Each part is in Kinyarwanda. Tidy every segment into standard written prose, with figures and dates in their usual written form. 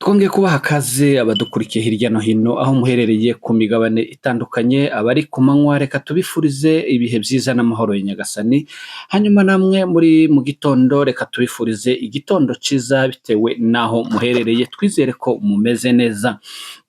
Twongeye kubaha akaze abadukurikiye hirya no hino aho muherereye ku migabane itandukanye, abari ku manywa reka tubifurize ibihe byiza n'amahoro ya Nyagasani, hanyuma namwe muri mu gitondo reka tubifurize igitondo cyiza bitewe n'aho muherereye, twizere ko mumeze neza.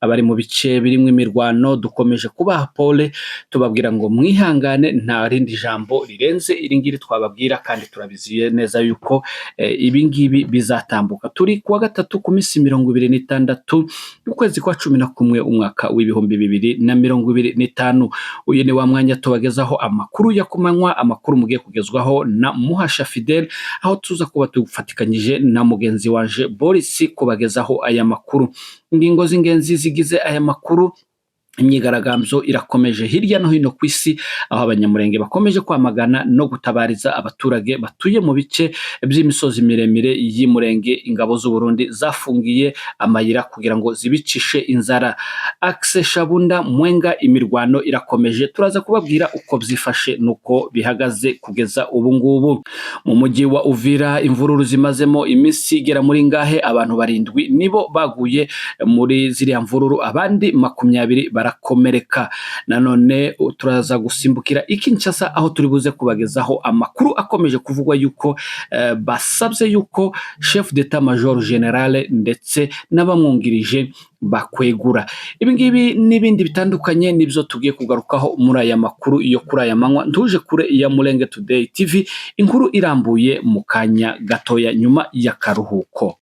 Abari mu bice birimo imirwano dukomeje kubaha pole, tubabwira ngo mwihangane nta rindi jambo rirenze iri ngiri twababwira kandi turabiziye neza yuko ibi ngibi bizatambuka. Turi kuwa gatatu ku minsi 26 y'ukwezi kwa 11 umwaka w'2025. Uyu ni wa mwanya tubagezaho amakuru ya kumanywa, amakuru mugiye kugezwaho na Muhasha Fidel, aho tuza kuba tufatikanyije na mugenzi wanje Boris kubagezaho aya makuru. Ingingo z'ingenzi zigize aya makuru: imyigaragambyo irakomeje hirya no hino ku isi, aho abanyamurenge bakomeje kwamagana no gutabariza abaturage batuye mu bice by'imisozi miremire y'Imurenge ingabo z'u Burundi zafungiye amayira kugira ngo zibicishe inzara. Axe Shabunda Mwenga imirwano irakomeje, turaza kubabwira uko byifashe nuko bihagaze kugeza ubu ngubu. Mu mujyi wa Uvira imvururu zimazemo iminsi igera muri ngahe, abantu 7 nibo baguye muri ziriya mvururu, abandi 20 barakomereka. Nanone turaza gusimbukira i Kinshasa aho turi buze kubagezaho amakuru akomeje kuvugwa yuko basabye yuko chef d'état major general ndetse n'abamwungirije bakwegura. Ibi ngibi n'ibindi bitandukanye nibyo tugiye kugarukaho muri aya makuru yo kuri aya manywa. Ntuje kure ya Murenge Today TV, inkuru irambuye mu kanya gatoya nyuma y'akaruhuko.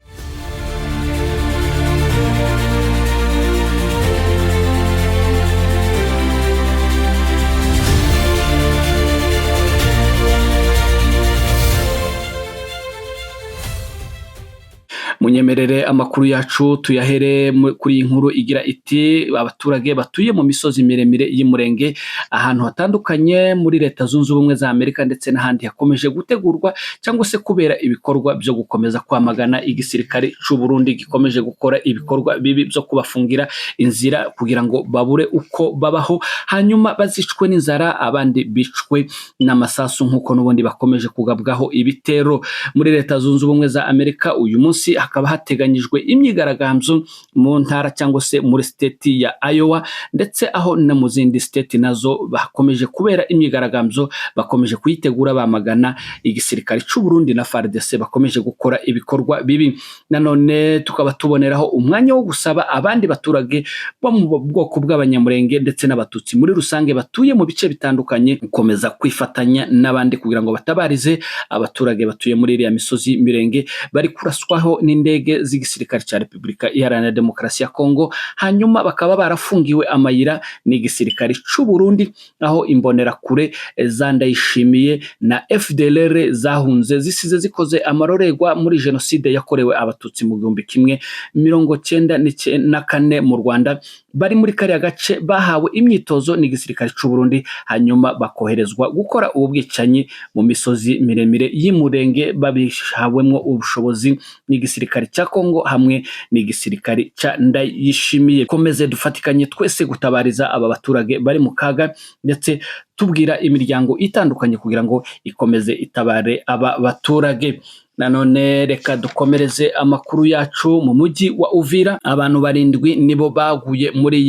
Munyemerere amakuru yacu tuyahere kuri iyi nkuru igira iti abaturage batuye mu misozi miremire y'Imurenge ahantu hatandukanye muri Leta Zunze Ubumwe za Amerika ndetse n'ahandi hakomeje gutegurwa cyangwa se kubera ibikorwa byo gukomeza kwamagana igisirikare cy'u Burundi gikomeje gukora ibikorwa bibi byo kubafungira inzira kugira ngo babure uko babaho, hanyuma bazicwe n'inzara abandi bicwe n'amasasu nk'uko n'ubundi bakomeje kugabwaho ibitero. Muri Leta Zunze Ubumwe za Amerika uyu munsi hakaba hateganyijwe imyigaragambyo mu ntara cyangwa se muri state ya Iowa, ndetse aho no mu zindi state nazo bakomeje kubera imyigaragambyo, bakomeje kuyitegura bamagana igisirikare cy'u Burundi na FARDC bakomeje gukora ibikorwa bibi. Nanone tukaba tuboneraho umwanya wo gusaba abandi baturage bo mu bwoko bw'abanyamurenge ndetse n'abatutsi muri rusange batuye mu bice bitandukanye gukomeza kwifatanya n'abandi kugira ngo batabarize abaturage batuye muri iriya misozi mirenge bari kuraswaho n'indege z'igisirikare cya Repubulika Iharanira Demokarasi ya Kongo, hanyuma bakaba barafungiwe amayira n'igisirikare cy'u Burundi, aho imbonerakure za Ndayishimiye na FDLR zahunze zisize zikoze amarorerwa muri jenoside yakorewe abatutsi mu 1994 mu Rwanda. Bari muri kariya gace bahawe imyitozo n'igisirikare cy'u Burundi, hanyuma bakoherezwa gukora ubu bwicanyi mu misozi miremire y'Imurenge babihawemwo ubushobozi n'igisirikare cya Kongo hamwe n'igisirikare cya Ndayishimiye. Komeze dufatikanye twese gutabariza aba baturage bari mu kaga, ndetse tubwira imiryango itandukanye kugira ngo ikomeze itabare aba baturage. Nanone reka dukomereze amakuru yacu mu mujyi wa Uvira. Abantu 7 nibo baguye muri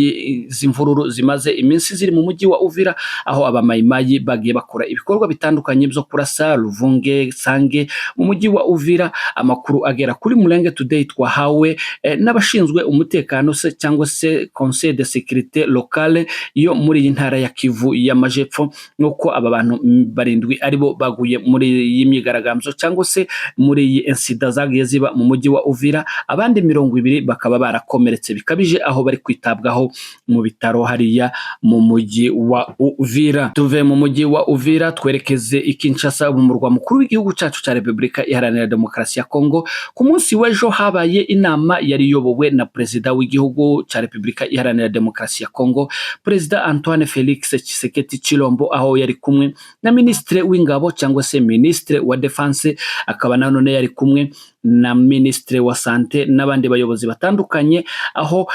izi mvururu zimaze iminsi ziri mu mujyi wa Uvira, aho abamayimayi bagiye bakora ibikorwa bitandukanye byo kurasa Ruvunge, Sange mu mujyi wa Uvira. Amakuru agera kuri Murenge Today twahawe n'abashinzwe umutekano se cyangwa se Conseil de Sécurité Locale yo muri iyi ntara ya Kivu y'Amajepfo, nuko aba bantu 7 aribo baguye muri iyi myigaragambyo cyangwa se muri iyi insida zagiye ziba mu mujyi wa Uvira, abandi 20 bakaba barakomeretse bikabije aho bari kwitabwaho mu bitaro hariya mu mujyi wa Uvira. Tuve mu mujyi wa Uvira twerekeze i Kinshasa, mu murwa mukuru w'igihugu cyacu cya Repubulika Iharanira Demokarasi ya Kongo. Ku munsi w'ejo habaye inama yari iyobowe na perezida w'igihugu cya Repubulika Iharanira Demokarasi ya Kongo, Perezida Antoine Felix Tshisekedi Tshilombo, aho yari kumwe na ministre w'ingabo cyangwa se ministre wa defense, akaba nanone yari kumwe na Minisitiri wa Santé n'abandi bayobozi batandukanye, aho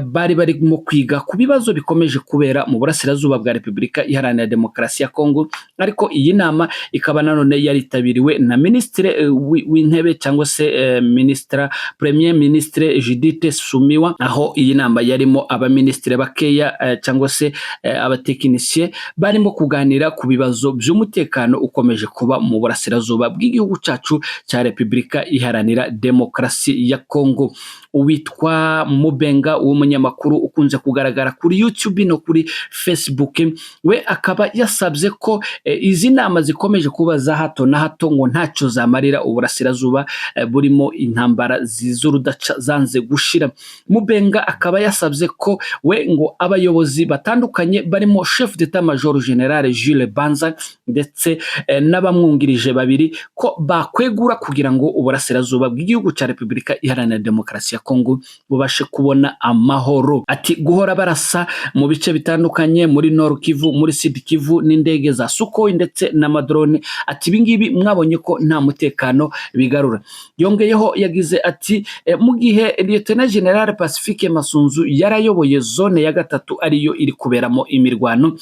bari barimo kwiga ku bibazo bikomeje kubera mu burasirazuba bwa Repubulika Iharanira Demokarasi ya Kongo. Ariko iyi nama ikaba nanone yaritabiriwe na Minisitiri w'Intebe cyangwa se Minisitira Premier Ministre Judith Suminwa, aho iyi nama yarimo abaminisitiri bakeya cyangwa se abatekinisiye barimo kuganira ku bibazo by'umutekano ukomeje kuba mu burasirazuba bw'igihugu cyacu cya Repubulika Iharanira Demokarasi ya Kongo. Uwitwa Mubenga w'umunyamakuru ukunze kugaragara kuri YouTube no kuri Facebook, we akaba yasabye ko izi nama zikomeje kuba za hato na hato ngo ntacyo zamarira uburasirazuba burimo intambara z'urudaca zanze gushira. Mubenga akaba yasabye ko we ngo abayobozi batandukanye barimo Chef d'état major General Jules Banza ndetse n'abamwungirije babiri ko bakwegura kugira ngo uburasirazuba bw'igihugu cya Repubulika Iharanira Demokarasi ya Kongo bubashe kubona amahoro. Ati guhora barasa mu bice bitandukanye muri Nord Kivu, muri Sud Kivu n'indege za Sukhoi ndetse n'amadrone, ati ibingibi mwabonye ko nta mutekano bigarura. Yongeyeho yagize ati mu gihe Lieutenant General Pacifique Masunzu yarayoboye zone ya gatatu ariyo iri kuberamo imirwano,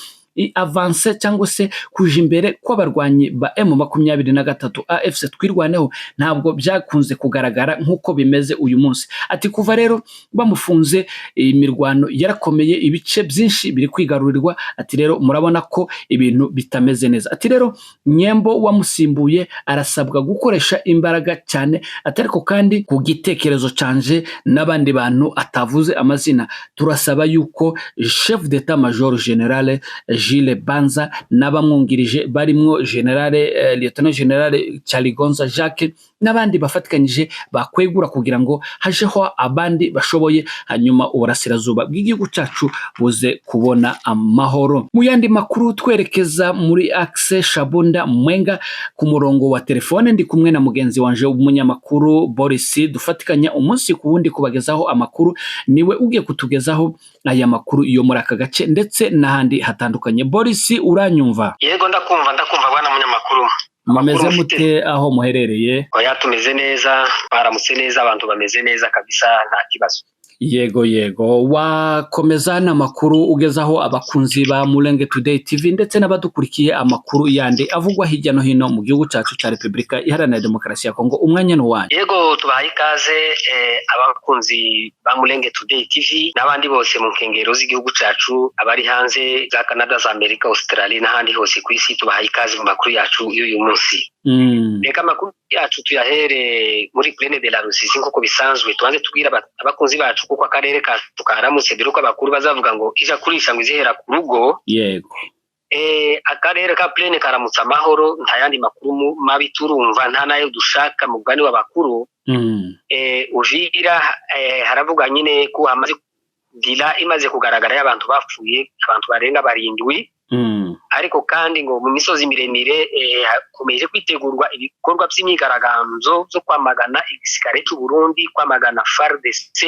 avance cyangwa se kuja imbere kw'abarwanyi ba M23 AFC Twirwaneho ntabwo byakunze kugaragara nk'uko bimeze uyu munsi. Ati kuva rero bamufunze imirwano yarakomeye, ibice byinshi biri kwigarurirwa. Ati rero murabona ko ibintu bitameze neza. Ati rero Nyembo wamusimbuye arasabwa gukoresha imbaraga cyane. Ati ariko kandi ku gitekerezo canje n'abandi bantu atavuze amazina, turasaba yuko Chef d'état major General Jules Banza n'abamwungirije barimwo General Lieutenant General Chaligonza Jacques n'abandi bafatikanyije bakwegura kugira ngo hajeho abandi bashoboye, hanyuma uburasirazuba bw'igihugu cyacu buze kubona amahoro. Mu yandi makuru, twerekeza muri axe Shabunda Mwenga. Ku murongo wa telefone ndi kumwe na mugenzi wanje w'umunyamakuru Boris, dufatikanya umunsi ku wundi kubagezaho amakuru. Niwe ugiye kutugezaho aya makuru yo muri aka gace ndetse n'ahandi hatandukanye. Boris, uranyumva? Yego, ndakumva, ndakumva bwana munyamakuru. Mumeze mute aho muherereye? Oya, tumeze neza, baramutse neza, abantu bameze neza kabisa, nta kibazo. Yego, wakomeza n'amakuru ugezaho abakunzi ba Murenge Today TV ndetse n'abadukurikiye amakuru yandi avugwa hirya no hino mu gihugu cyacu cya Repubulika Iharanira Demokarasi ya Kongo. Umwanya ni uwanyu. Yego, tubahaye ikaze abakunzi ba Murenge Today TV n'abandi bose mu nkengero z'igihugu cyacu, abari hanze za Canada, za Amerika, Australia n'ahandi hose ku isi, tubahaye ikaze mu makuru yacu y'uyu munsi. Reka amakuru yacu tuyahere muri Plaine de la Rusizi nk'uko bisanzwe. Tubanze tubwira abakunzi bacu kuko akarere kacu karamutse, dore ko abakuru bazavuga ngo ija kurisha ngo izihera ku rugo. Akarere ka Plaine karamutse amahoro, nta yandi makuru mabi turumva, nta nayo dushaka mugani w'abakuru. Uvira haravuga nyine ko hamaze dila imaze kugaragara y'abantu bapfuye, abantu barenga 7. Ariko kandi ngo mu misozi miremire hakomeje kwitegurwa ibikorwa by'imyigaragambyo byo kwamagana igisirikare cy'u Burundi, kwamagana FARDC,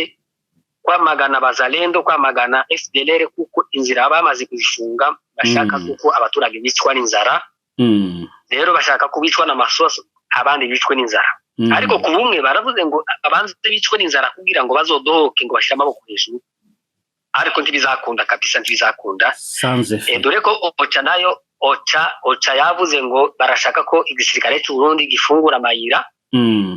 kwamagana Bazalendo, kwamagana FDLR, kuko inzira bamaze kuzifunga, bashaka kuko abaturage bicwa n'inzara. Rero bashaka kubicwa n'amasoso, abandi bicwe n'inzara. Ariko ku bumwe baravuze ngo abanze bicwe n'inzara kugira ngo bazodohoke, ngo bashyire amaboko hejuru, ariko ntibizakunda kabisa, ntibizakunda. Dore ko OCHA nayo, OCHA yavuze ngo barashaka ko igisirikare cy'u Burundi gifungura amayira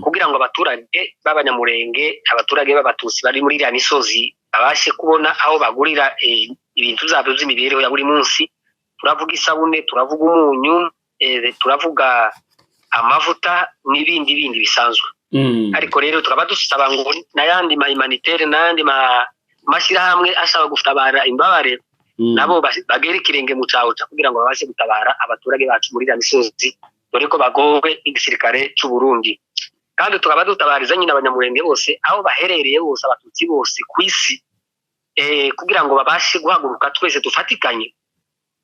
kugira ngo abaturage b'Abanyamurenge, abaturage b'Abatutsi bari muri iriya misozi babashe kubona aho bagurira ibintu byabo by'imibereho ya buri munsi. Turavuga isabune, turavuga umunyu, turavuga amavuta n'ibindi bindi bisanzwe. Ariko rero tukaba dusaba ngo n'ayandi ma humanitaire n'ayandi mashyirahamwe ashaka gutabara imbabare nabo bagere ikirenge mu cawuca kugira ngo babashe gutabara abaturage bacu muri iriya misozi, dore ko bagowe igisirikare cy'u Burundi. Kandi tukaba dutabariza nyine Abanyamurenge bose aho baherereye bose, Abatutsi bose ku isi, kugira ngo babashe guhaguruka twese dufatikanye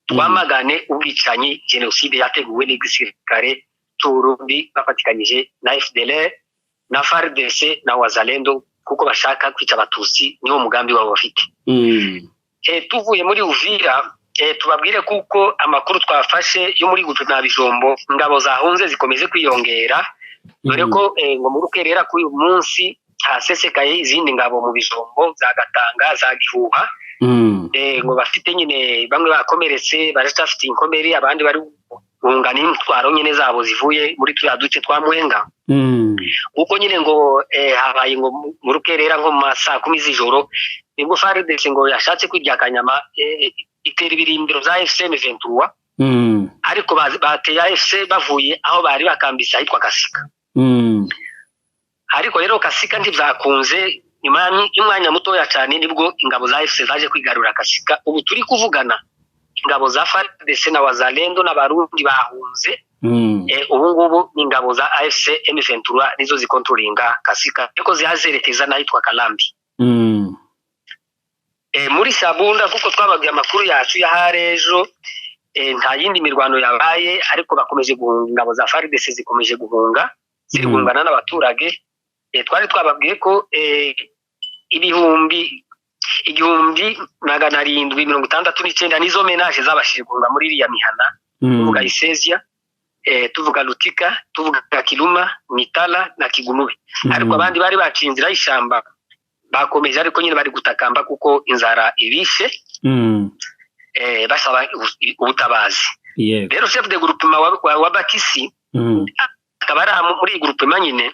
twamagane ubwicanyi, jenoside yateguwe n'igisirikare cy'u Burundi bafatikanyije na FDLR na FARDC na Wazalendo, kuko bashaka kwica Abatutsi, niwo mugambi wabo bafite. Tuvuye muri Uvira, tubabwire kuko amakuru twafashe yo muri Gutu na Bijombo, ingabo zahunze zikomeje kwiyongera. Dore ko ngo mu rukerera kuri uyu munsi hasesekaye izindi ngabo mu Bijombo za Gatanga, za Gihuha, ngo bafite nyine bamwe bakomeretse, baracyafite inkomere, abandi bari guhunga n'intwaro nyine zabo zivuye muri turiya duce twa Mwenga. Kuko nyine ngo habaye ngo mu rukerera nko mu ma 10:00 z'ijoro, nibwo FARDC ngo yashatse kwirya akanyama, itera ibirindiro bya AFC M23, ariko bateye AFC bavuye aho bari bakambise ahitwa Kasika. Ariko rero Kasika ntibyakunze. Nyuma y'umwanya mutoya cyane nibwo ingabo za AFC zaje kwigarurira Kasika. Ubu turi kuvugana, ingabo za FARDC na Wazalendo n'Abarundi bahunze. Ubu ngubu ni ingabo za AFC M23 nizo zikontrolinga Kasika, ariko zihazerekeza n'ahitwa Kalambi. Muri Shabunda, kuko twababwiye amakuru yacu y'aharejo, nta yindi mirwano yabaye, ariko bakomeje guhunga. Ingabo za FARDC zikomeje guhunga, ziri guhungana n'abaturage. Twari twababwiye ko 1769 nizo ménages zabashije guhunga muri iriya mihana. Tuvuga Isezia, tuvuga Lutika, tuvuga Kiluma, Mitala na Kigunube. Ariko abandi bari baciye inzira y'ishyamba bakomeje, ariko nyine bari gutakamba kuko inzara ibishe, basaba ubutabazi. Rero chef de groupement wa Bakisi, akaba ari muri iyi groupement nyine,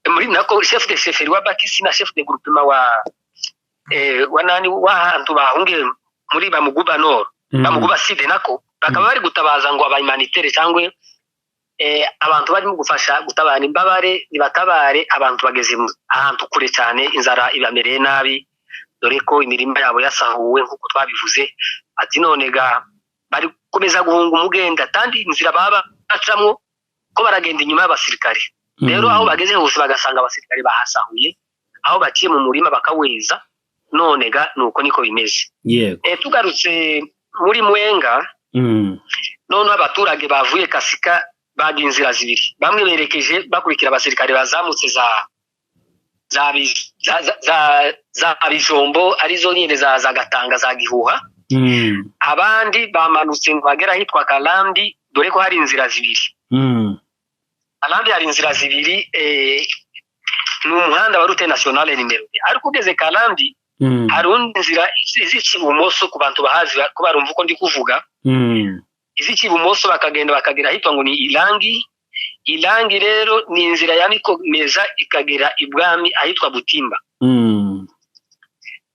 muri nako chef de chefferie wa Bakisi na chef de groupement wa nani, w'ahantu bahungiye muri Bamuguba Nord, Bamuguba Sud nako, bakaba bari gutabaza ngo aba humanitaire cyangwa abantu barimo gufasha gutabara imbabare nibatabare. Abantu bageze ahantu kure cyane, inzara ibamereye nabi, dore ko imirima yabo yasahuwe nk'uko twabivuze. Ati none ga bari gukomeza guhunga umugenda, kandi inzira baba bacamwo ko baragenda inyuma y'abasirikare. Rero aho bageze hose bagasanga abasirikare bahasahuye, aho baciye mu murima bakaweza. None ga nuko niko bimeze. Tugarutse muri Mwenga, noneho abaturage bavuye Kasika bagiye inzira zibiri. Bamwe berekeje bakurikira abasirikare bazamutse za za Bijombo, arizo nyine za Gatanga, za Gihuha. Abandi bamanutse ngo bagere ahitwa Kalambi, dore ko hari inzira zibiri. Kalambi hari inzira zibiri, ni umuhanda wa route nationale numéro, ariko ugeze Kalambi hari undi nzira izica ibumoso, ku bantu bahazi ko barumva uko ndi kuvuga. Izica ibumoso bakagenda bakagera ahitwa ngo ni Irangi. Irangi rero ni inzira yanikomeza ikagera ibwami ahitwa Butimba.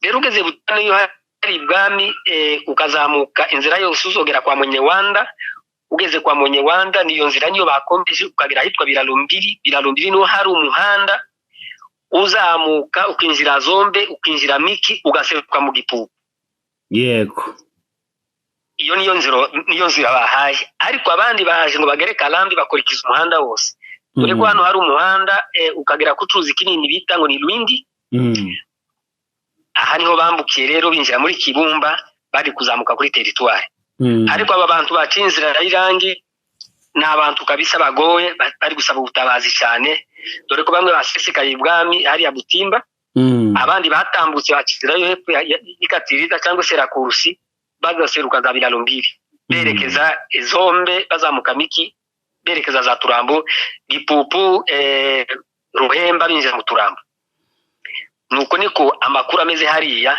Rero ugeze Butimba, iyo hari ibwami, ukazamuka inzira yose uzogera kwa Munyewanda. Ugeze kwa Munyewanda, niyo nzira niyo bakomeje ukagera ahitwa Birarumbiri. Birarumbiri niho hari umuhanda uzamuka ukinjira Zombe, ukinjira Miki, ugaseruka mu Gipupu. Iyo niyo nzira bahaye. Ariko abandi baje ngo bagere Kalambi bakurikiza umuhanda wose, dore ko hano hari umuhanda ukagera ku cyuzi kinini bita ngo ni Rwindi. Aha niho bambukiye rero binjira muri Kibumba, bari kuzamuka kuri territoire. Ariko aba bantu baciye inzira y'Irangi ni abantu kabisa bagoye, bari gusaba ubutabazi cyane, dore ko bamwe basesekaye ibwami hariya Butimba, abandi batambutse bakizirayo hepfo y'Ikatirida cyangwa se Rakurusi, bagaseruka za Birarumbiri berekeza Zombe, bazamuka Miki berekeza za Turambo, Gipupu, Ruhemba, binjira mu Turambo. Nuko niko amakuru ameze hariya.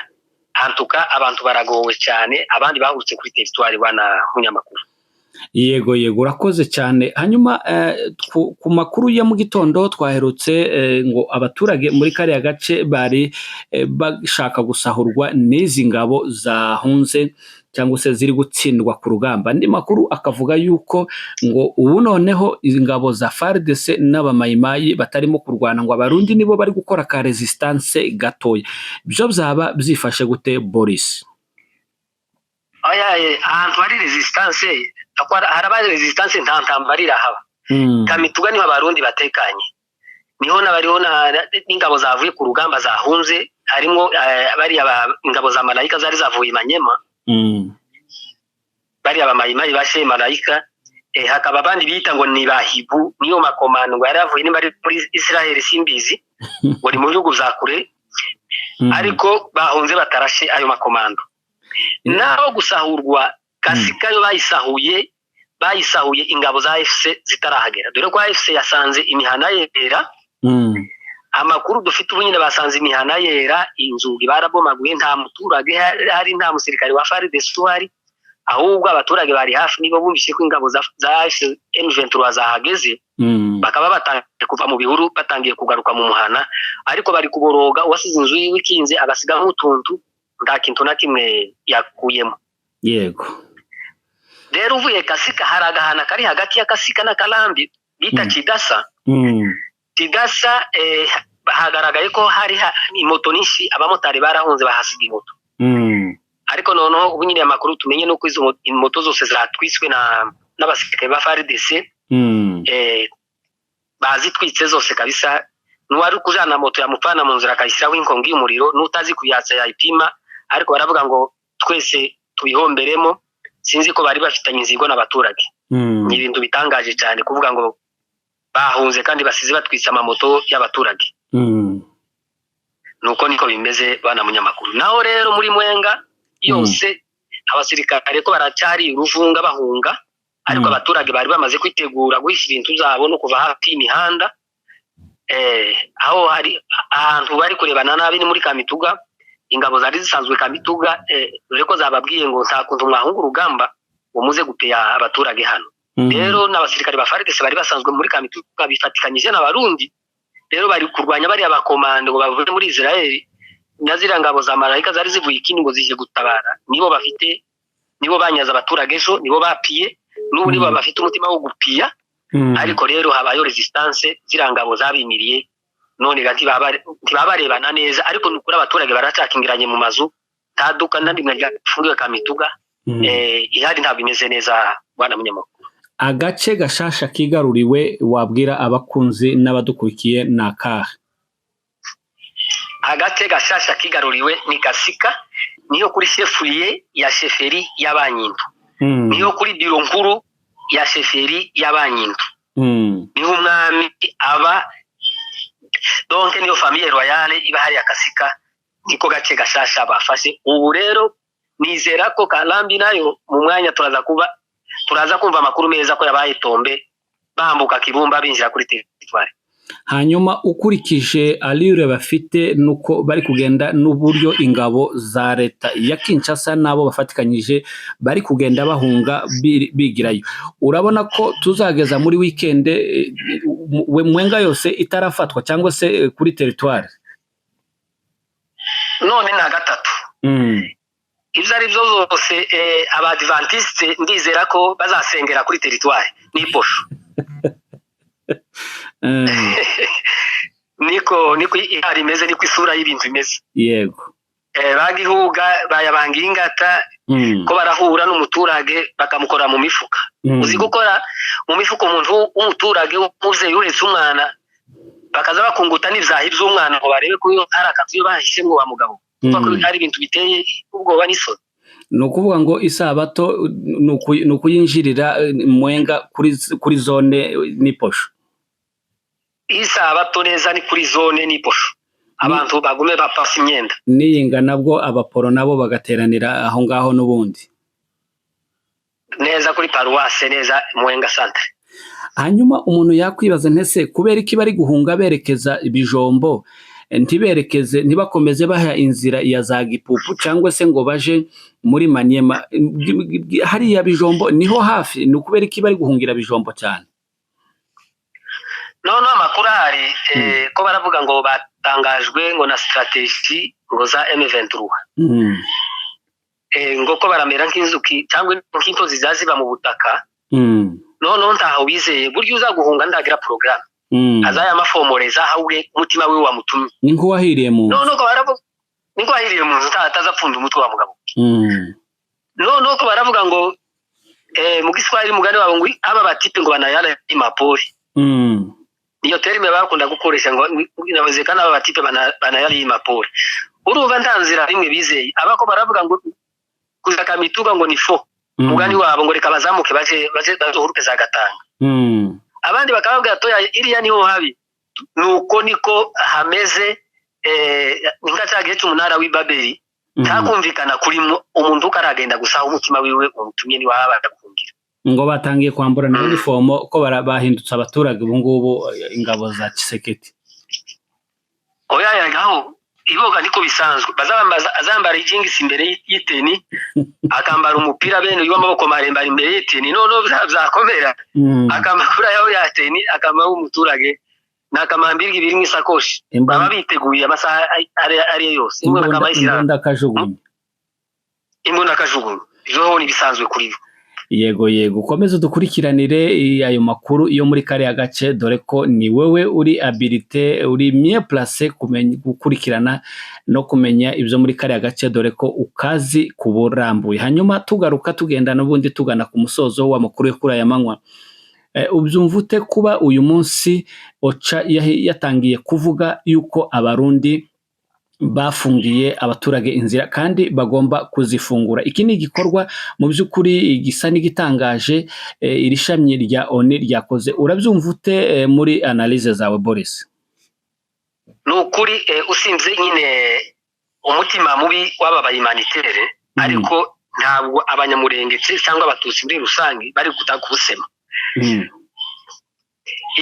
Antuka abantu baragowe cyane, abandi bahutse kuri territoire, bana munyamakuru. Yego, urakoze cyane. Hanyuma ku makuru ya mu gitondo twaherutse, ngo abaturage muri kariya gace bari bashaka gusahurwa n'izi ngabo zahunze cyangwa se ziri gutsindwa ku rugamba. Andi makuru akavuga yuko ngo ubu noneho ingabo za FARDC n'abamayimayi batarimo kurwana, ngo Abarundi nibo bari gukora ka résistance gatoya. Byo byaba byifashe gute, Boris? Oya, ahantu hari résistance, haraba résistance, nta ntambara irahaba. Kamituga niho Abarundi batekanye, niho n'abariho n'ingabo zavuye ku rugamba zahunze, harimo bariya ingabo za Malayika zari zavuye Manyema, bariya bamayimayi bashe Malayika, hakaba abandi bita ngo ni bahibu, niyo makomando ngo yari avuye nimba ari muri Israel simbizi, ngo ni mu bihugu vya kure. Ariko bahunze batarashe ayo makomando. Naho gusahurwa, Kasika yo bayisahuye. Bayisahuye ingabo za AFC zitarahagera, dore ko AFC yasanze imihana yera. Amakuru dufite ubu nyine, basanze imihana yera, inzugi barabomaguye, nta muturage hari, nta musirikare wa FARDC uhari. Ahubwo abaturage bari hafi nibo bumvise ko ingabo za AFC M23 zahageze, bakaba batangiye kuva mu bihuru, batangiye kugaruka mu muhana, ariko bari kuboroga. Uwasize inzu yiwe ikinze agasigamo utuntu, nta kintu na kimwe yakuyemo. Rero uvuye Kasika, hari agahana kari hagati ya Kasika na Kalambi bita Kidasa. Kidasa hagaragaye ko hari imoto nyinshi, abamotari barahunze bahasiga imoto. Ariko noneho ubu nyine amakuru tumenye nuko izo moto zose zatwiswe na n'abasirikare ba FARDC. Bazitwitse zose kabisa. N'uwari kujana moto yamupfana mu nzira akayishyiraho inkongi y'umuriro, n'utazi kuyatsa yayipima. Ariko baravuga ngo twese tubihomberemo. Sinzi ko bari bafitanye inzigo n'abaturage. Ni ibintu bitangaje cyane kuvuga ngo bahunze kandi basize batwitse amamoto y'abaturage. Nuko niko bimeze, bana munyamakuru. Naho rero muri Mwenga yose, abasirikare ko baracyari uruvunga bahunga, ariko abaturage bari bamaze kwitegura guhisha ibintu byabo no kuva hafi y'imihanda. Aho hari ahantu bari kurebana nabi ni muri Kamituga. Ingabo zari zisanzwe Kamituga, dore ko zababwiye ngo nta kuntu mwahunga urugamba ngo muze gupeya abaturage hano. Rero n'abasirikare ba FARDC bari basanzwe muri Kamituga bifatikanyije n'Abarundi, rero bari kurwanya bariya bakomando ngo bavuye muri Israel na ziriya ngabo za Malayika zari zivuye ikindi ngo zije gutabara. Nibo bafite, nibo banyaze abaturage ejo, nibo bapiye n'ubu, nibo bafite umutima wo gupiya. Ariko rero habayeho resistance, ziriya ngabo zabimiriye, none ga ntibabarebana neza. Ariko ni ukuri abaturage baracakingiranye mu mazu, nta duka na rimwe ryafungiwe Kamituga. Ihari ntabwo imeze neza, bwana munyamakuru. Agace gashasha kigaruriwe wabwira abakunzi n'abadukurikiye ni akahe? Agace gashasha kigaruriwe ni Kasika, niyo kuri chef-lieu ya chefferie y'Abanyindu, niyo kuri biro nkuru ya chefferie y'Abanyindu, niho umwami aba, donc niyo famille royale iba hariya Kasika. Niko gace gashasha bafashe ubu. Rero nizera ko Kalambi nayo mu mwanya turaza kumva amakuru meza ko yabaye tombe, bambuka Kibumba binjira kuri territoire. Hanyuma ukurikije allure bafite nuko bari kugenda n'uburyo ingabo za leta ya Kinshasa n'abo bafatikanyije bari kugenda bahunga bigirayo, urabona ko tuzageza muri weekend Mwenga yose itarafatwa cyangwa se kuri territoire? None na gatatu, ibyo ari byo zose, abadivantiste ndizera ko bazasengera kuri territoire n'iposho. Niko ihari imeze, niko isura y'ibintu imeze. Bagihuga bayabanga ingata ko barahura n'umuturage bakamukora mu mifuka. Uzi gukora mu mifuka umuntu w'umuturage w'umuvyeyi uhetse umwana, bakaza bakunguta n'ivyahi by'umwana ngo barebe ko hari akazu iyo bahisemo wa mugabo? Kuko ari ibintu biteye ubwoba n'isoni. Ni ukuvuga ngo isabato ni ukuyinjirira Mwenga kuri zone n'iposho. Isabato neza ni kuri zone n'iposho, abantu bagume bapasa imyenda. Niyinga nabwo abaporo nabo bagateranira aho ngaho n'ubundi. Neza kuri paruwase, neza Mwenga centre. Hanyuma umuntu yakwibaza ntese kubera iki bari guhunga berekeza Ibijombo, ntiberekeze, ntibakomeze baha inzira ya za Gipupu cyangwa se ngo baje muri Maniema? Hariya Bijombo niho hafi, ni ukubera iki bari guhungira Bijombo cyane? Noneho amakuru ahari, ko baravuga ngo batangajwe ngo na stratégie ngo za M23, ngo ko baramera nk'inzuki cyangwa nk'intozi ziba mu butaka. Noneho ntaho bizeye, burya uza guhunga ndagira porogaramu, azayamafomoreza aho umutima wiwe wamutumye. Ni nk'uwahiriye mu nzu. Noneho ko baravuga ni nk'uwahiriye mu nzu, atazapfunda umutwe wa mugabo. Noneho ko baravuga ngo mu Giswahili mugani wabo ngo aba batipe ngo banayala imapori. Niyo terme bakunda gukoresha, ngo inawezekana aba batipe banayala imapori. Urumva nta nzira rimwe bizeye. Abako baravuga ngo kuja Kamituga ngo ni fo mugani wabo, ngo reka bazamuke baje bazohuruke za Gatanga. Abandi bakababwira toya, iriya niho habi. Nuko niko hameze, ni nka cya gihe cy'umunara w'i Babeli, ntakumvikana kurimo. Umuntu uko aragenda gusa aho umutima wiwe umutumye niwe aba guhungira. Ngo batangiye kwambura na uniforme, ko bahindutse abaturage ubu ngubu, ingabo za Tshisekedi. Oya, yagaho iboga niko bisanzwe, bazabambaza azambara ijingisi imbere y'itenue, akambara umupira bene uyu w'amaboko maremare imbere y'itenue, noneho byakomera akamakuru yaho ya tenue, akaba w'umuturage nakamambirwa ibiri mu isakoshi, baba biteguye amasaha ari yo yose. Imbunda imbunda akajugunya. Imbunda akajugunya, ivyo ni ibisanzwe kuri bo. Yego, ukomeze udukurikiranire ayo makuru yo muri kariya gace, dore ko ni wowe uri habilité, uri mieux placé kumenya gukurikirana no kumenya ibyo muri kariya gace, dore ko ukazi kuburambuye. Hanyuma tugaruka, tugenda n'ubundi tugana ku musozo w'amakuru yo kuri aya manywa. Ubyumva ute kuba uyu munsi OCHA yatangiye kuvuga yuko Abarundi bafungiye abaturage inzira kandi bagomba kuzifungura? Iki ni igikorwa mu by'ukuri gisa n'igitangaje iri shami rya ONU ryakoze. Urabyumva ute muri analyse zawe, Boris? Ni ukuri, usinze nyine umutima mubi w'aba bahumanitaire, ariko ntabwo Abanyamurenge cyangwa Abatutsi muri rusange bari gutaka ubusema.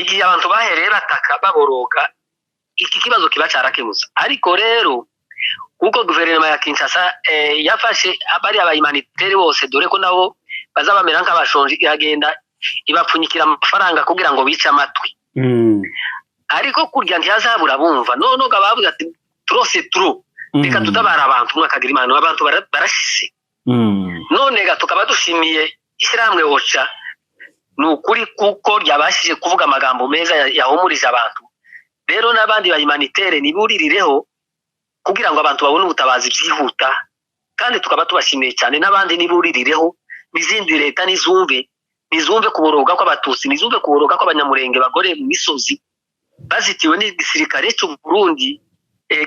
Igihe abantu bahereye bataka baboroga, iki kibazo kiba cyarakemutse. Ariko rero kuko guverinoma ya Kinshasa yafashe bariya bahumanitaire bose, dore ko nabo baza bamera nk'abashonji, iragenda ibapfunyikira amafaranga kugira ngo bice amatwi. Ariko kurya ntihazabura bumva. None bavuga ati: "Trop c'est trop, reka tutabara abantu." Mwakagira imana, abantu barashize. None ga tukaba dushimiye ishyirahamwe OCHA, ni ukuri, kuko ryabashije kuvuga amagambo meza yahumurije abantu. Rero n'abandi bahumanitaire niburirireho kugira ngo abantu babone ubutabazi byihuta, kandi tukaba tubashimiye cyane. N'abandi niburirireho, n'izindi leta nizumve kuboroga kw'Abatutsi, nizumve kuboroga kw'Abanyamurenge bagore mu misozi bazitiwe n'igisirikare cy'u Burundi,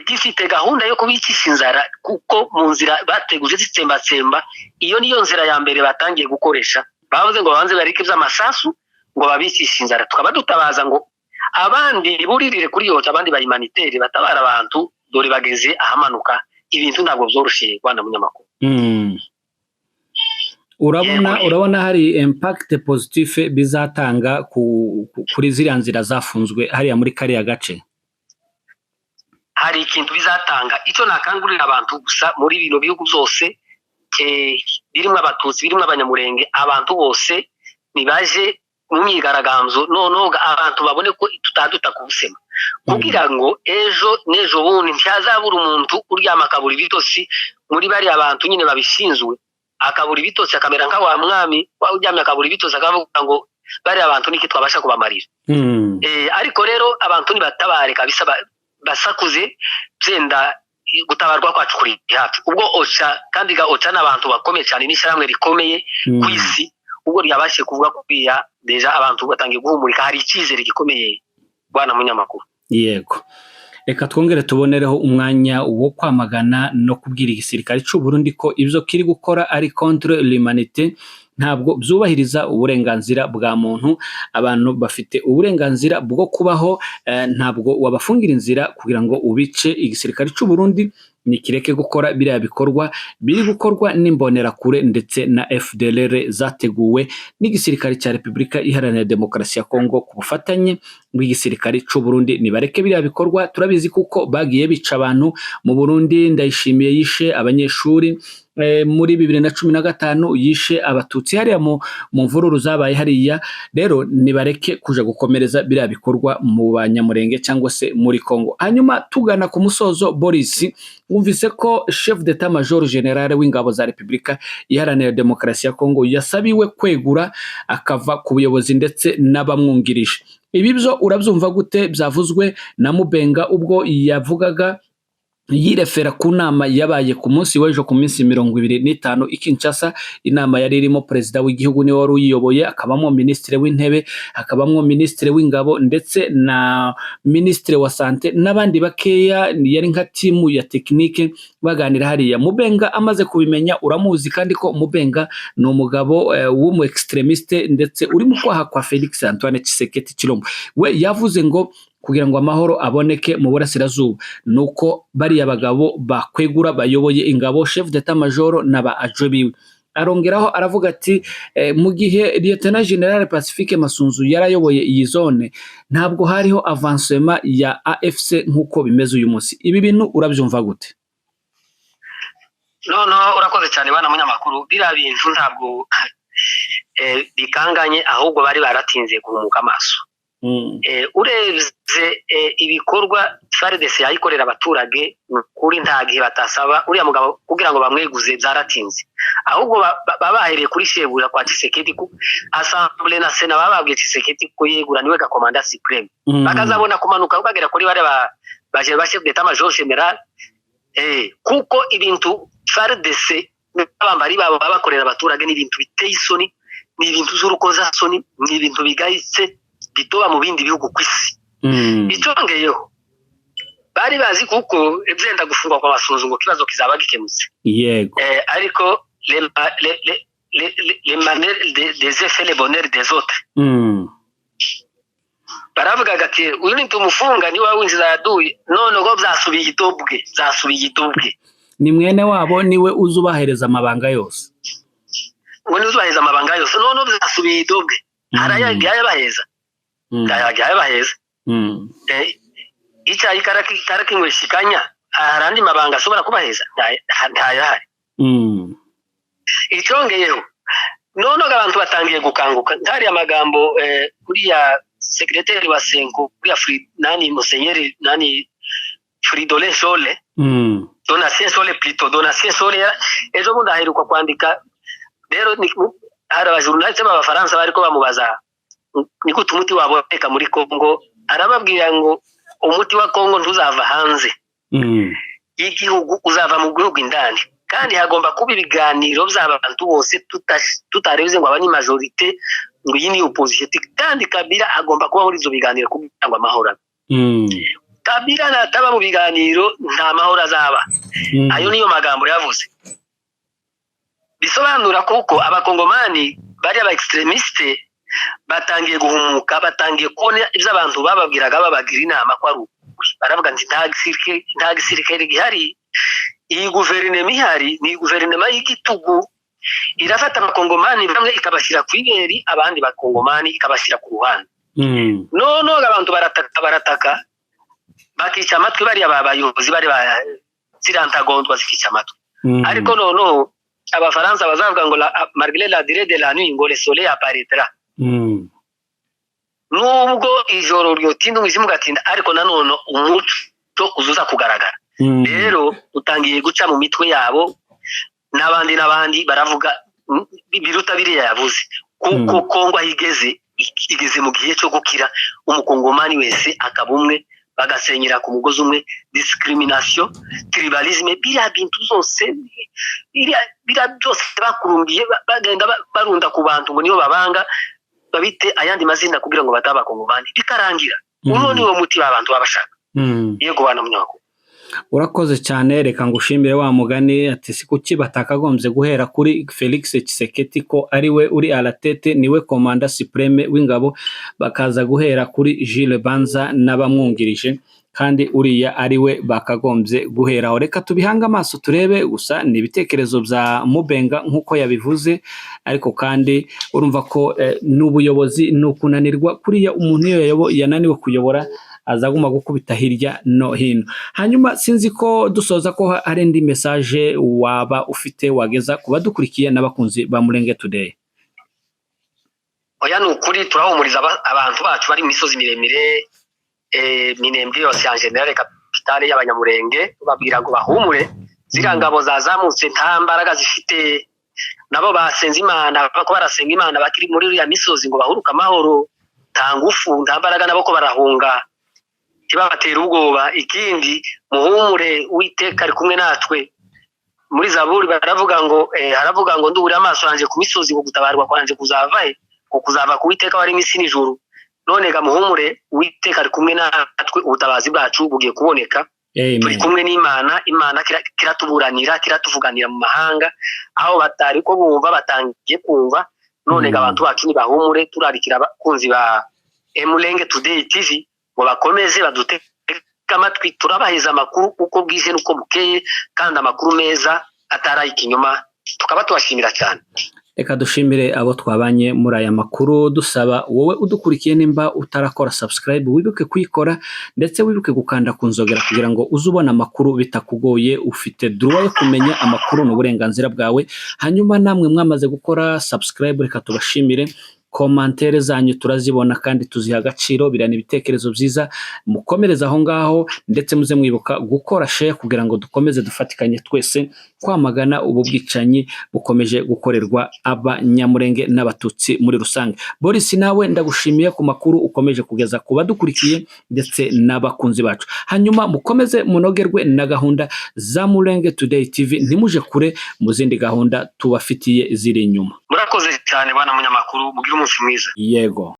gifite gahunda yo kubicisha inzara, kuko mu nzira bateguje zitsembatsemba, iyo niyo nzira ya mbere batangiye gukoresha. Bavuze ngo babanze bareke iby'amasasu, ngo babicishe inzara. Tukaba dutabaza ngo abandi buririre kuri yose, abandi bahumanitaire batabara abantu, dore bageze ahamanuka. Ibintu ntabwo byoroshye, Rwanda munyamakuru. Urabona Yego. Urabona hari impact positif bizatanga kuri ziriya nzira zafunzwe hariya muri kariya gace? Hari ikintu bizatanga. Icyo nakangurira abantu gusa muri bino bihugu byose birimo Abatutsi, birimo Abanyamurenge, abantu bose nibaje mu myigaragambyo, noneho abantu babone ko tutaduta ku busema, kugira ngo ejo n'ejo bundi ntihazabura umuntu uryama akabura ibitotsi muri bariya bantu nyine babishinzwe, akabura ibitotsi, akamera nka wa mwami uryamye akabura ibitotsi, akavuga ngo bariya bantu niki twabasha kubamarira? Ariko rero abantu nibatabare kabisa, basakuze, byenda gutabarwa kwacu kuri hafi. Ubwo OCHA, kandi ga OCHA n'abantu bakomeye cyane, n'ishyirahamwe rikomeye ku isi, ubwo ryabashije kuvuga kuriya, déjà abantu batangiye guhumurika, hari icyizere gikomeye, bwana munyamakuru. Yego, reka twongere tubonereho umwanya wo kwamagana no kubwira igisirikare cy'u Burundi ko ibyo kiri gukora ari contre l'humanité, ntabwo byubahiriza uburenganzira bwa muntu. Abantu bafite uburenganzira bwo kubaho, ntabwo wabafungira inzira kugira ngo ubice. Igisirikare cy'u Burundi nikireke gukora biriya bikorwa biri gukorwa n'Imbonerakure ndetse na FDLR zateguwe n'igisirikare cya Repubulika Iharanira Demokarasi ya Kongo ku bufatanye bw'igisirikare cy'u Burundi. Nibareke biriya bikorwa. Turabizi kuko bagiye bica abantu mu Burundi. Ndayishimiye yishe abanyeshuri muri 2015, yishe Abatutsi hariya mu mvururu zabaye hariya. Rero nibareke kuja gukomereza biriya bikorwa mu Banyamurenge cyangwa se muri Kongo. Hanyuma tugana ku musozo, Boris, wumvise ko chef d'état major général w'ingabo za Repubulika Iharanira Demokarasi ya Kongo yasabiwe kwegura akava ku buyobozi, ndetse n'abamwungirije. Ibi byo urabyumva gute? Byavuzwe na Mubenga ubwo yavugaga yirefera ku nama yabaye ku munsi w'ejo, ku minsi 25 i Kinshasa. Inama yari irimo perezida w'igihugu, niwe wari uyiyoboye, hakabamo minisitiri w'intebe, hakabamo minisitiri w'ingabo, ndetse na minisitiri wa santé n'abandi bakeya. Yari nka team ya technique baganira hariya. Mubenga amaze kubimenya, uramuzi kandi ko Mubenga ni umugabo w'umu extrémiste ndetse uri mu kwaha kwa Felix Antoine Tshisekedi Tshilombo. We yavuze ngo kugira ngo amahoro aboneke mu burasirazuba nuko bariya bagabo bakwegura bayoboye ingabo, chef d'état major n'aba adjoint biwe. Arongeraho aravuga ati mu gihe Lieutenant General Pacifique Masunzu yarayoboye iyi zone, ntabwo hariho avancement ya AFC nk'uko bimeze uyu munsi. Ibi bintu urabyumva gute? No, urakoze cyane, bana munyamakuru. Biriya bintu ntabwo bikanganye, ahubwo bari baratinze guhumuka amaso. Urebye ibikorwa FARDC yayikorera abaturage, kuri nta gihe batasaba uriya mugabo kugira ngo bamweguze. Byaratinze, ahubwo babahereye kuri shebuja kwa Tshisekedi, ku Assemblée na Sénat. Bababwiye Tshisekedi ko yegura, niwe commandant suprême. Bakazabona kumanuka bagera kuri bare ba chef d'état major général, kuko ibintu FARDC n'abambari babo babakorera abaturage ni ibintu biteye isoni, ni ibintu z'urukozasoni, ni ibintu bigayitse bitoba mu bindi bihugu ku isi. Icyongeyeho, bari bazi kuko byenda gufungwa kwa Masunzu ngo ikibazo kizaba gikemutse. Ariko les malheurs des uns fait le bonheur des autres. Baravugaga ati uyu nitumufunga niwe winjiza yaduye, none ngo byasubiye idobwe, byasubiye idobwe. Ni mwene wabo, niwe uzi ubahereza amabanga yose. Ngo niwe uzubaheza amabanga yose, none byasubiye idobwe. Harayagiye ayabaheza, yagiye ayabaheza. Icyayi karakinywesha ikanya, hari andi mabanga ashobora kubaheza? Ntayahari. Icyongeyeho, none abantu batangiye gukanguka. Ntari amagambo kuriya secrétaire wa CENCO, kuriya nani, musenyeri nani, Fridolin Sole, Donatien Sole plutôt, Donatien Sole, ejo bundi aheruka kwandika. Rero hari abajournaliste b'Abafaransa bariko bamubaza ni gute umuti waboneka muri Congo. Arababwira ngo umuti wa Congo ntuzava hanze y'igihugu, uzava mu gihugu indani, kandi hagomba kuba ibiganiro by'abantu bose, tutarebye ngo aba ni majorité, ngo iyi ni opposition. Kandi Kabila agomba kuba muri ibyo biganiro kugira ngo amahoro abe. Kabila nataba mu biganiro, nta mahoro azaba. Ayo niyo magambo yavuze. Bisobanura kuko Abakongomani bari aba extrémistes batangiye guhumuka, batangiye kubona ibyo abantu bababwiraga, babagira inama ko ari ukuri. Baravuga nti nta gisirikare gihari, iyi guverinoma ihari ni guverinoma y'igitugu, irafata Abakongomani bamwe ikabashyira ku iberi, abandi Bakongomani ikabashyira ku ruhande. Noneho abantu barataka, barataka, bakica amatwi bariya bayobozi bari ba ziriya ntagondwa, zikica amatwi. Ariko noneho Abafaransa bazavuga ngo malgré la durée de la nuit, ngo le soleil apparaîtra. Nubwo ijoro ryotinda, umwijima ugatinda, ariko nanone umuco uzuza kugaragara. Rero utangiye guca mu mitwe yabo, n'abandi n'abandi baravuga biruta biriya yavuze, kuko Kongo aho igeze, igeze mu gihe cyo gukira, Umukongomani wese akaba umwe, bagasenyera ku mugozi umwe. Discrimination, tribalisme, biriya bintu zose, biriya byose bakurungiye, bagenda barunda ku bantu ngo niyo babanga, babite ayandi mazina kugira ngo bataba Abakongomani, bikarangira. Uno niwo muti abantu baba bashaka. Yego, bana munyamakuru. Urakoze cyane, reka ngushimire. Wa mugani ati si kuki batakagombye guhera kuri Felix Tshisekedi, ko ari we uri à la tête, niwe commandant suprême w'ingabo, bakaza guhera kuri Jules Banza n'abamwungirije, kandi uriya ari we bakagombye guheraho? Reka tubihange amaso turebe. Gusa ni ibitekerezo bya Mubenga nk'uko yabivuze, ariko kandi urumva ko n'ubuyobozi ni ukunanirwa. Kuriya umuntu iyo yananiwe kuyobora, azaguma gukubita hirya no hino. Hanyuma sinzi ko dusoza ko hari indi message waba ufite wageza ku badukurikiye n'abakunzi ba Murenge Today. Oya, ni ukuri turahumuriza abantu bacu bari mu misozi miremire, Minembwe yose en général, capitale y'Abanyamurenge, babwira ngo bahumure. Ziriya ngabo zazamutse nta mbaraga zifite, nabo basenze Imana, ko barasenga Imana bakiri muri iriya misozi ngo bahuruke amahoro. Nta ngufu, nta mbaraga, nabo ko barahunga, ntibabatera ubwoba. Ikindi, muhumure, Uwiteka ari kumwe natwe. Muri Zaburi baravuga ngo haravuga ngo ndubure amaso yanjye ku misozi, ngo gutabarwa kwanje kuzava he? Ngo kuzava ku Uwiteka wari isi n'ijuru. None ga muhumure, Uwiteka ari kumwe natwe, ubutabazi bwacu bugiye kuboneka. Turi kumwe n'Imana. Imana kiratuburanira, kiratuvuganira mu mahanga, aho batari ko bumva batangiye kumva. None ga abantu bacu nibahumure. Turarikira abakunzi ba Emulenge Today TV ngo bakomeze badutege amatwi, turabaheza amakuru uko bwije n'uko bukeye, kandi amakuru meza atari ikinyoma. Tukaba tubashimira cyane. Reka dushimire abo twabanye muri aya makuru, dusaba wowe udukurikiye, nimba utarakora subscribe, wibuke kuyikora, ndetse wibuke gukanda ku nzogera kugira ngo uze ubona amakuru bitakugoye. Ufite droit yo kumenya amakuru, ni uburenganzira bwawe. Hanyuma namwe mwamaze gukora subscribe, reka tubashimire. Commentaires zanyu turazibona kandi tuziha agaciro, birana ibitekerezo byiza. Mukomereze aho ngaho, ndetse muze mwibuka gukora share kugira ngo dukomeze dufatikanye twese kwamagana ubu bwicanyi bukomeje gukorerwa Abanyamurenge n'Abatutsi muri rusange. Boris, nawe ndagushimiye ku makuru ukomeje kugeza ku badukurikiye ndetse n'abakunzi bacu. Hanyuma mukomeze munogerwe na gahunda za Murenge Today TV, ntimuje kure mu zindi gahunda tubafitiye ziri inyuma. Murakoze cyane, bana munyamakuru, mugire umunsi mwiza. Yego.